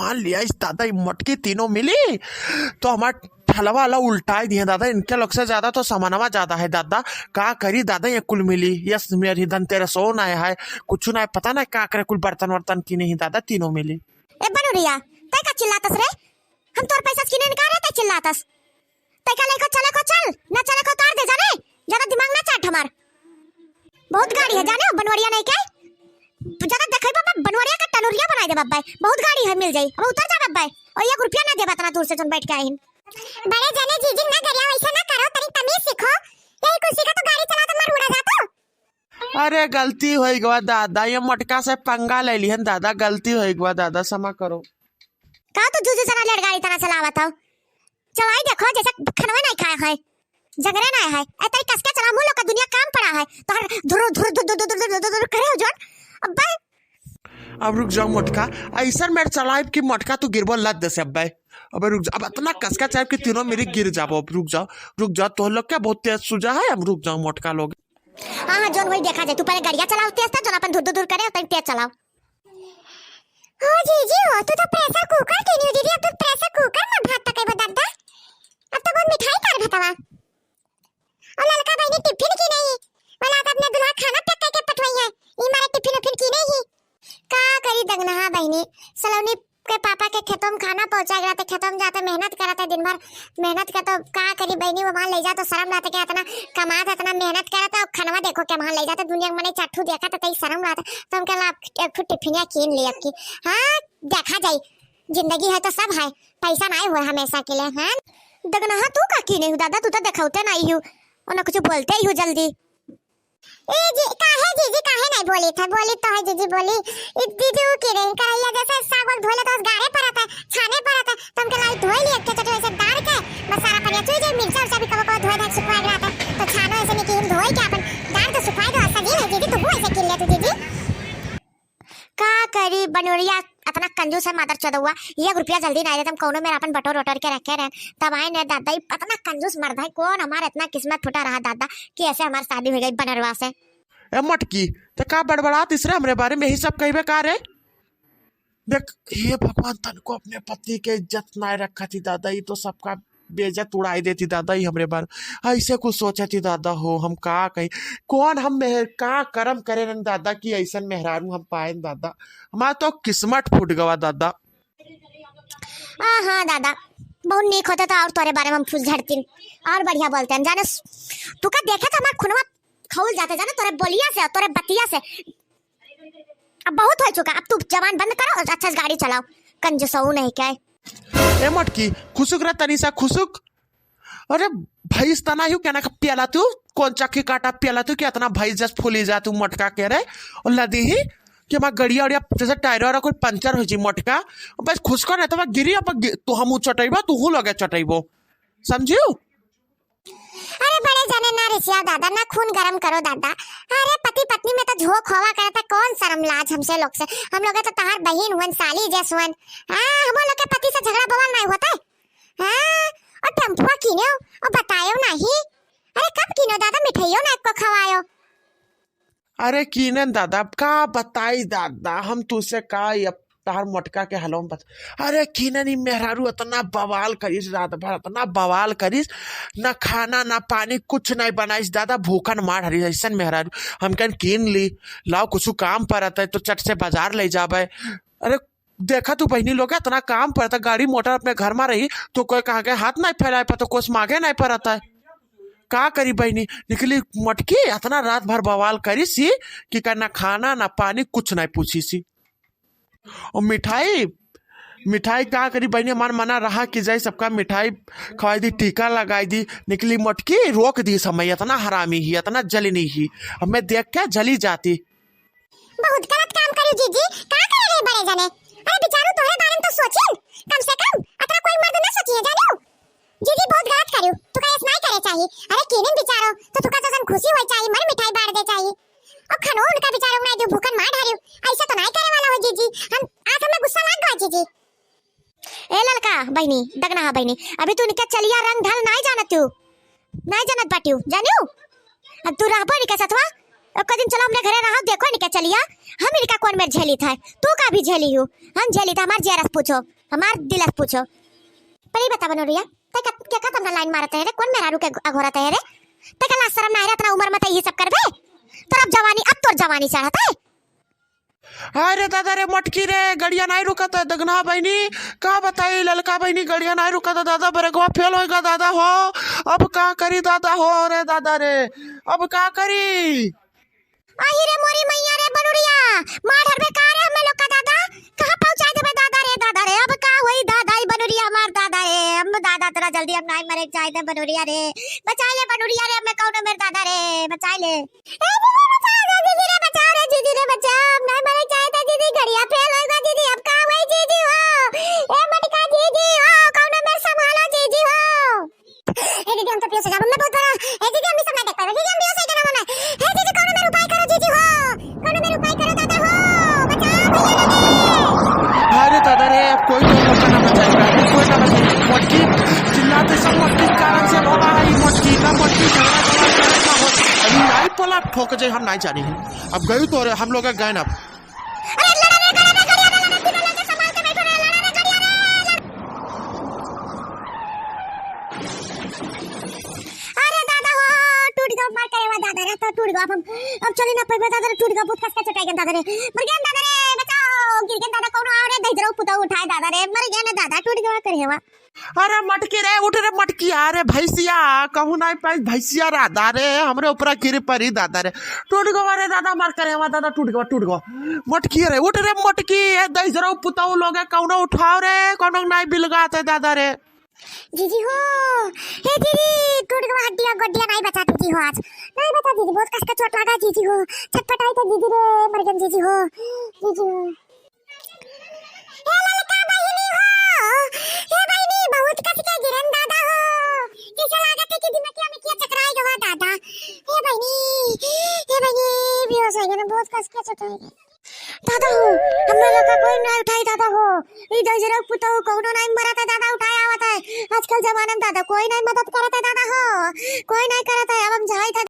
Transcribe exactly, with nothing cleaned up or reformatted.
जान लिया इस दादा, ये मोटकी तीनों मिली तो हमार ठलवा वाला उल्टाई दिए दादा। इनके लोग से ज्यादा तो सामानवा ज्यादा है दादा। का करी दादा, ये कुल मिली, यस मेरी धनतेरस हो ना है, कुछ ना है, पता ना का करे, कुल बर्तन वर्तन की नहीं दादा, तीनों मिली। ए बनोरिया, तै का चिल्लातस रे? हम तोर पैसा से किने इनकार है, तै चिल्लातस? तै का लइको चले को चल, ना चले को उतार दे जाने, ज्यादा दिमाग ना चाट हमार। बहुत गाड़ी है जाने, बनवरिया नहीं के, ज्यादा देखै बाबा, बनवरिया का टनुरिया बनाई दे बाबा, बहुत गाड़ी है मिल जाई, अब उतर जा बाबा, और एक रुपया ना देबा इतना दूर से जोन बैठ के आइन। बड़े जने जीजी ना गरिया वैसे ना करो, तनी तमीज सीखो, यही कुर्सी का तो गाड़ी चला तो मार उड़ा जातो। अरे गलती होइ गवा दादा, ये मोटका से पंगा ले लिहन दादा, गलती होइ गवा दादा, क्षमा करो। का तू जूझू जना लेट गाड़ी तना चलावत हो? चलाई देखो जैसे खनवा नहीं खाया है, जंगरे नहीं है। ए तरी कसके चला, मुँह लोग का दुनिया काम पड़ा है। तो हर धुरु धुरु धुरु धुरु धुरु धुरु धुरु करे हो जोन। अब्बे अब रुक जाओ मोटका, ऐसन मेर चलाइब कि मोटका तू गिरबो लद दे से अब्बे। अबे रुक जा, अब इतना कसका चाहे कि तीनों मेरी गिर जाबो। अब रुक जाओ, रुक जाओ, तोह लोग क्या बहुत तेज सूझा है। अब रुक जाओ मोटका लोग। हाँ हाँ, जोन वही देखा जाए, तू पहले गड़िया चलाओ तेज था, जोन अपन धुर धुर धुर करे, उतनी तेज चलाओ। हो जीजी हो, तू तो प्रेशर कुकर किनी हो दीदी, अब तू प्रेशर कुकर में भात पकेबो दादा। अब तो बहुत मिठाई कर भतवा। और ललका बहिनी टिफिन की नहीं, वाला तो अपने दुल्हा खाना पैक करके पठवाई है, ई मारे टिफिन उफिन की नहीं। का करी दगनहा बहिनी, सलोनी के पापा के खेतों में खाना पहुंचा गया, तो खेतों में जाते मेहनत करते दिन भर, मेहनत का तो का करी बहिनी, वो वहाँ ले जाते शर्म लाते के इतना कमात, इतना मेहनत करते, और खनवा देखो के वहाँ ले जाते, दुनिया में मने चार ठू देखा तो तई शर्म लाते, तो हम कहला एक ठू टिफिनिया कीन ली अब की। हाँ, देखा जाई, जिंदगी है तो सब है, पैसा नहीं हुआ हमेशा के लिए। हाँ दगनहा, तू का कीने हो दादा, तू तो देखौते नहीं हो और ना कुछ बोलते ही हो जल्दी। ए जी, काहे जीजी, काहे नहीं बोली था? बोली तो है जीजी, बोली। ई दीदी ऊ की रही, करैया जैसे साग वाग धोले तो गारे पड़त है, छाने पड़त है, तो हमके लाई धोई ली, अच्छे चटनी ऐसे डार के, बस सारा पनिया चुई जाए, मिर्चा उर्चा भी कबो कबो धोए धाए सुखवाए के रहता है, तो छानो ऐसे नहीं कि हम धोए के अपन डार तो सुखवाए दो, सजीव है जीजी, तू ऐसे किन ले तू जीजी। का करी बनोरिया, अतना कंजूस है मादर चोदौआ, एक रुपया जल्दी नहीं देता, हम कौनो मेरा अपन बटोर वटोर के रखे रहे, तब आए ने दादा, ई अतना कंजूस मर्द है, कौन हमार इतना किस्मत फूटा रहा दादा, कि ऐसे हमार शादी हो गई बनरवा से। ए मटकी, ते का बड़बड़ात इसरे हमरे बारे में यही सब कहबे का रे? देख, हे भगवान, तनको अपने पति के इज्जत ना रखा थी दादा, ई तो सबका बेइज्जत उड़ाई देती दादा, ई हमरे बारे ऐसे कुछ सोचा थी दादा हो, हम का कही, कौन हम मेहर, का करम करे रहन दादा कि ऐसन मेहरारू हम पाएन दादा, हमार तो किस्मत फूट गवा दादा। हाँ हाँ दादा, बहुत नीक होते तो और तोरे बारे में हम फूल झड़तीन, और बढ़िया बोलते हैं, जाने तू का देखे तो हमार खुनवा खौल जाते, जाने तोरे बोलिया से, तोरे बतिया से। अब बहुत हो चुका, अब तू जबान बंद करो और अच्छा से गाड़ी चलाओ, कंजूसऊ नहीं क्या है? ए मटकी, खुसुक रे तनी सा खुसुक। अरे भैंस तना ही क्या ना पियाला तू, कौन चक्की काटा पियाला तू कि इतना भैंस जस फूली जा तू मटका के रे। और लदी ही कि हमार गड़िया उड़िया जैसे टायर वायर कोई पंचर हो जी मटका, बस खुसको नहीं तो मैं गिरी अब गि-, तू हम चटैबो, तू हूँ लगे चटैबो, समझियो? अरे बड़े जने ना रिसियाओ दादा, ना खून गरम करो दादा। अरे पति पत्नी में तो झोंक होवा करता, कौन शर्म लाज हमसे लोग से? हम लोग तो तहार बहिन हुअन, साली जस हुअन। हाँ, हम लोग के पति से झगड़ा बवाल नहीं होता है। हाँ, और टेम्पुआ किन्यो और बतायो नहीं। अरे कब किन्यो दादा, मिठाइयो ना को खवायो। अरे कीनन दादा, अब का बताई दादा, हम तुसे का, अब तहार मोटका के हलवा में बता। अरे कीनन, ई मेहरारू इतना बवाल करिस रात भर, इतना बवाल करिस, ना खाना ना पानी कुछ नहीं बनाइस दादा, भूखन मार हरी ऐसन मेहरारू। हम कहन कीन ली, लाओ कुछ काम परत है तो चट से बाजार ले जाबे। अरे देखा तू बहिनी लोग, इतना काम परता, गाड़ी मोटर अपने घर में रही तो कोई कहाँ के हाथ नहीं फैलाए पाता, कोस मागे नहीं परता है। का करी बहिनी, निकली मटकी, इतना रात भर बवाल करी सी कि का ना खाना ना पानी कुछ नहीं पूछी सी। और मिठाई, मिठाई का करी बहिनी, हमार मना रहा कि जाई सबका मिठाई खवाई दी, टीका लगाई दी, निकली मटकी रोक दी समय, इतना हरामी ही, इतना जलनी ही, हमें देख के जली जाती। बहुत गलत काम करी जीजी, का करे रहे बड़े जने? अरे बेचारू तोहरे बारे में तो सोचिन, कम से कम अतना कोई मर्द ना सोची है जानियो। जीजी बहुत गलत करियो, तू का ऐस नहीं करे चाहिए। अरे कीनिन बेचारो, तो तू का जैसन खुशी होई चाहिए, मर मिठाई बांट दे चाहिए। और खनो उनका बेचारो नहीं जो भूखन मार ढारियो, ऐसा तो नहीं करे वाला हो जीजी। हम आज हमें गुस्सा लाग गवा जीजी। ए ललका बहिनी, दगनहा बहिनी, अभी तू इनके चलिया रंग ढंग नाई जानत तू, नाई जानत बाटियो, जानियो? अब तू रहबो इनके सथवा, एक दिन चलो हमरे घरे रहो, देखो इनके चलिया, हम इनका कौन मेर झेली था, तू का भी झेली हूँ, हम झेली था, हमार जियरस पूछो। हमार दिलस पूछो। पर ई बता बनोरिया, तै का, के का तमना लाइन मारत है रे? कौन मेहरारू के अघोरत है रे? तै का लाज शरम ना है रे, इतना उम्र में तै यही सब करबे? तोर अब जवानी, अब तोर जवानी चढ़त है। अरे दादा रे मटकी रे, गड़िया नाहीं रुकत है, दगना बहिनी, का बताई ललका बहिनी, गड़िया नाहीं रुकत है दादा, ब्रेकवा फेल होइगा दादा हो, अब का करी दादा हो रे दादा रे, अब का करी? अही रे मोरी मैया रे बनुरिया, मार हरबे का रे हमें लोग का दादा, कहाँ पहुँचाई देबे दादा रे, दादा रे, अब का होई दादा ई बनुरिया हमार दादा रे, हम दादा तोरा जल्दी हम नाहीं मरे चाहते बनुरिया रे, बचाई ले बनुरिया रे, हमें कौनो मेर दादा रे, बचाई ले। ए दीदी बचाओ रे, दीदी रे बचाओ रे, दीदी रे बचाओ, हम नाहीं मरे चाहते दीदी, गड़िया फेल होइगा दीदी, अब का होई जीजी हो, ए मटका जीजी हो, कौनो मेर संभालो जीजी हो। ए दीदी, हम तो पियो से जाब, हमने बहुत बड़ा। ए दीदी, हम भी सब ना देख पावे। दीदी, हम भी सही करना मना। हे दीदी, कौनो मेर उपाय करो, जीजी हो। कौनो मेर उपाय करो, दादा हो। बचाओ भैया लोग के। अरे दादा रे, अब कोई तो लोग ना बचाएगा, कोई ना बचाएगा। मटकी चिल्लाते सब मटकी के कारण से भवा है, ये मटकी ना मटकी झगड़ा झगड़ा करे ना हो। अभी आई पला ठोक जे हम नहीं जानी। अब गई तो रे, हम लोग गए ना। अरे लड़ा रे, लड़ा रे, गड़िया रे, लड़ा, तीनों लगे संभाल के बैठो रे, लड़ा रे, गड़िया रे, लड़ा। अरे दादा हो, टूट गवा, मार करे हुआ दादा रे, तो टूट गवा, अब हम, अब चली ना पैबे दादा रे, टूट गवा, बहुत कस के चोटाई गन दादा रे, मर गया दादा रे, बचाओ, गिर गया दादा, कौनो आओ रे, दहिजरो पुता उठाए दादा रे, मर गया ना दादा, टूट गवा करे हुआ। अरे मटकी रे, उठ रे मटकी, अरे भैंसिया, कहूँ नाहीं पाई भैंसिया दादा रे, हमरे ऊपर गिर परी दादा रे, टूट गवा रे दादा, मार करे हुआ दादा, टूट गवा, टूट गवा। मटकी रे, उठ रे मटकी, ए दहिजरो पुताऊ लोगे, कौनो उठाओ रे, कौनो नाहीं बिलगात है दादा रे। जीजी हो, हे जीजी, टूट गवा हड्डिया गोड्डिया नाहीं बचा जीजी हो आज। नाहीं बचा जीजी, बहुत कस के चोट लागा जीजी हो। छटपटाई तो जीजी रे, मर गन जीजी हो। जीजी हो। हे ललका बहिनी हो, हे बहिनी, बहुत कस के गिरन दादा हो। जैसे लागत है कि दिमाग में क्या चकराई गवा दादा। हे बहिनी, हे बहिनी, बेहोश हो गए ना, बहुत कस के चोट लागी। दादा हो, हमरे लोग का कोई नाहीं उठाई दादा हो। ई दहिजरो पुतहु कौनो नाहीं मरत है दादा, उठाए आवत है। आजकल जमाना में दादा कोई नाहीं मदद करत है दादा हो, कोई नाहीं करत है। अब हम जाई था